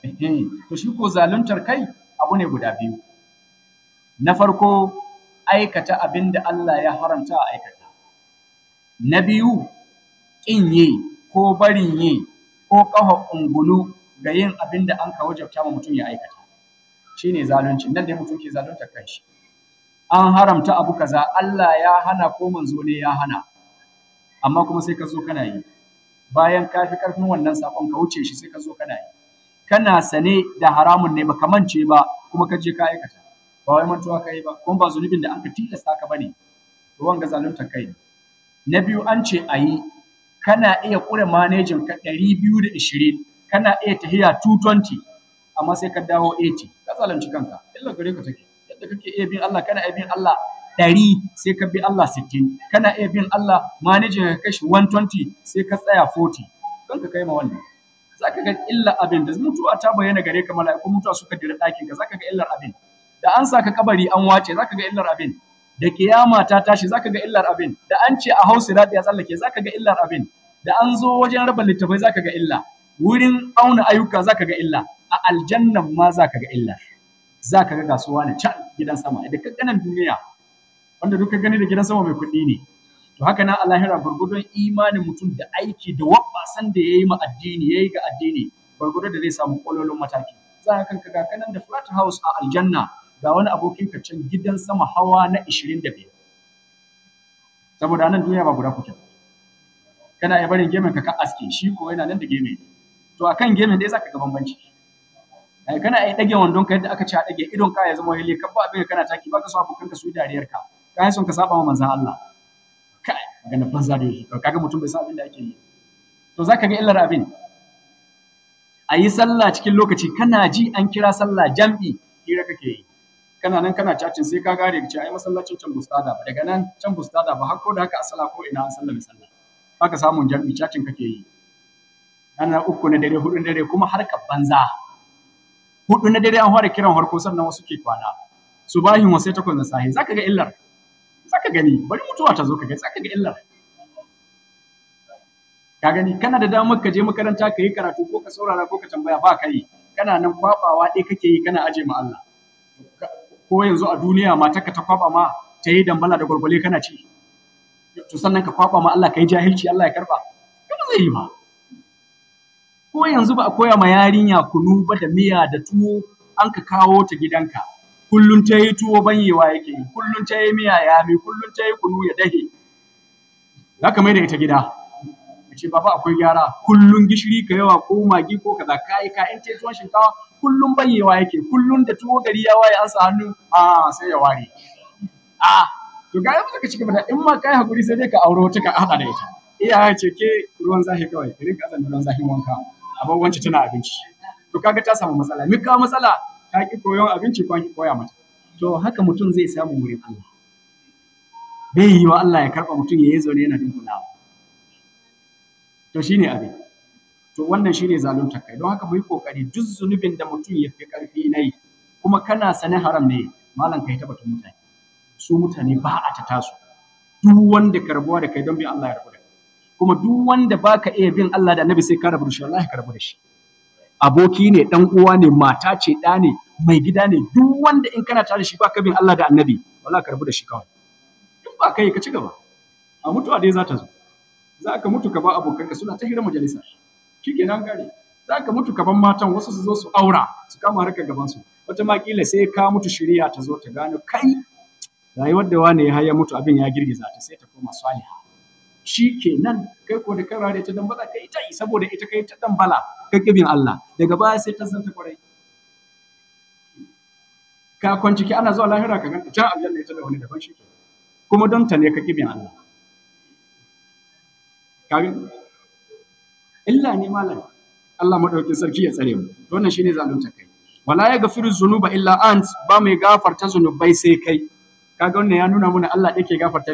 To shi ko zaluntar kai abu ne guda biyu. Na farko, aikata abin da Allah ya haramta a aikata. Na biyu, ƙin yi ko barin yi ko ƙafa ungulu ga yin abin da an ka wajabta ma mutum ya aikata. Shi ne zalunci, nan dai mutum ke zaluntar kanshi. An haramta abu kaza, Allah ya hana ko manzo ne ya hana, amma kuma sai ka zo kana yi. Bayan ka fi ƙarfin wannan saƙon ka wuce shi sai ka zo kana yi. Kana sane da haramun ne baka mance ba kuma ka je ka aikata. Ba wai mantuwa ka yi ba, kuma ba zunubin da an ka tilasta ka bane. To wanga zaluntar kai ne. Na biyu, an ce a yi, kana iya ƙure manejin ka 220, kana iya tahiya 220, amma sai ka dawo 80, ka zalunci kanka, illa gare ka take. Yadda kake iya bin Allah, kana iya bin Allah 100 sai ka bi Allah 60, kana iya bin Allah manejin ka kashi 120 sai ka tsaya 40, kanka kai ma wannan. Zaka ga illa abin da mutuwa ta bayyana gare ka, mala'ikun mutuwa suka dira ɗakin ka, zaka ga illar abin. Da an saka kabari an wace, zaka ga illar abin. Da kiyama ta tashi, zaka ga illar abin. Da an ce a hausa radi ya tsallake, zaka ga illar abin. Da an zo wajen raba littafai, zaka ga illa. Wurin auna ayyuka, zaka ga illa. A aljannan ma zaka ga illa. Zaka ga gasuwa ne can gidan sama da kakkanan duniya, wanda duka gani da gidan sama mai kuɗi ne. To haka nan a lahira, gurgudun imanin mutum da aiki da wabbasan da yayi ma addini, yayi ga addini, gurgudun da zai samu kololon mataki. Za ka kanka ga kanan da flat house a aljanna, ga wani abokin ka can gidan sama hawa na 25. Saboda nan duniya ba guda kuke. Kana iya barin gemen ka ka aske, shi ko yana nan da geme. To akan gemen dai zaka ga bambanci. Ai kana iya dage wandon ka yadda aka ce a dage, idon ka ya zama hele, ka ba abin kana taki, baka so abokan ka su yi dariyar ka, ka son ka saba wa manzon Allah. Kai, magana banza da yake. Kaga mutum bai san abin da ake yi. To zaka ga illar abin. A yi sallah cikin lokaci, kana ji an kira sallah jam'i, hira kake yi. Kana nan kana chatting, sai ka gare ka ce ai masallacin can bustada ba, daga nan can bustada ba, har ko da haka asala ko ina an sallame sallah, haka samun jam'i, chatting kake yi. Ana 3 na dare, 4 na dare, kuma harkar banza. 4 na dare an fara kiran harko, sannan wasu ke kwana subahin, wasu 8 na sahi. Zaka ga illar, zaka gani. Bari mutuwa ta zo ka ga, zaka ga illar. Ka gani, kana da damar ka je makaranta ka yi karatu ko ka saurara ko ka tambaya, ba ka yi. Kana nan kwabawa ɗaya kake yi, kana aje ma Allah. Ko yanzu a duniya matarka ta kwaba ma ta yi dambala da gwargwale kana ci, to sannan ka kwaba ma Allah, ka yi jahilci, Allah ya karba? Kuma zai yi ba. Ko yanzu ba a koya ma yarinya kunu ba da miya da tuwo, an ka kawo ta gidanka, kullun ta yi tuwo banyewa yake yi, kullun ta yi miya yami, kullun ta yi kunu ya dahe, za ka mai da ita gida ka ce, "Baba, akwai gyara. Kullun gishiri ka yawa ko magi ko kaza." Kai ka in ta tuwon shinkawa, kullun banyewa yake, kullun da tuwo gari ya waye an sa hannu a sai ya ware. A to ga yamma ka ci gaba da in ma kai hakuri, sai dai ka auro wata ka hada da ita. Iyaye ce ke ruwan zafi kawai ki rinka azan ruwan zafin wanka, a wance tana abinci. To kaga ta samu matsala. Mi kawo matsala? Ta ki koyon abinci ko an ki koya mata. To haka mutum zai samu wurin Allah. Bai yi wa Allah ya karba mutum ya yi zaune yana dunkulawa. To shine abin. To wannan shine zalunta kai. Don haka mu yi kokari, duk zunubin da mutum ya fi karfi na yi kuma kana sane haram ne, malam, kai ta batun mutane. Su mutane ba a ta tasu. Duk wanda ka rabuwa da kai don bin Allah, ya rabu da kai. Kuma duk wanda baka iya bin Allah da Annabi sai ka rabu da shi, wallahi ka rabu da shi. Aboki ne, dan uwa ne, mata ce, ɗa ne, mai gida ne, duk wanda in kana tare da shi baka bin Allah da Annabi, wallahi ka rabu da shi kawai. In ba kai ka ci gaba a mutuwa dai za ta zo. Za ka mutu ka ba abokanka suna ta hira majalisa, shikenan gare. Za ka mutu ka ban matan, wasu su zo su aura, su kama harkar gaban su. Wata ma kila sai ka mutu shiriya ta zo, ta gano kai rayuwar da wane ya ya mutu abin ya girgiza ta, sai ta koma saliha. Shi kenan. Kai ko da kai rare ta dambala, kai ta yi saboda ita, kai ta dambala, kai kibin Allah, daga baya sai ta zanta kwarai. Ka kwanci ki ana zuwa lahira ka ganta can aljanna ita da wani daban. Shi kuma don ta ne ka kibin Allah. Ka illa ne, malam. Allah madaukin sarki ya tsare mu. Wannan shine zalunta kai. Wala yaghfiru dhunuba illa ant, ba mai gafarta zunubai sai kai. Kaga wannan ya nuna mana Allah yake gafarta.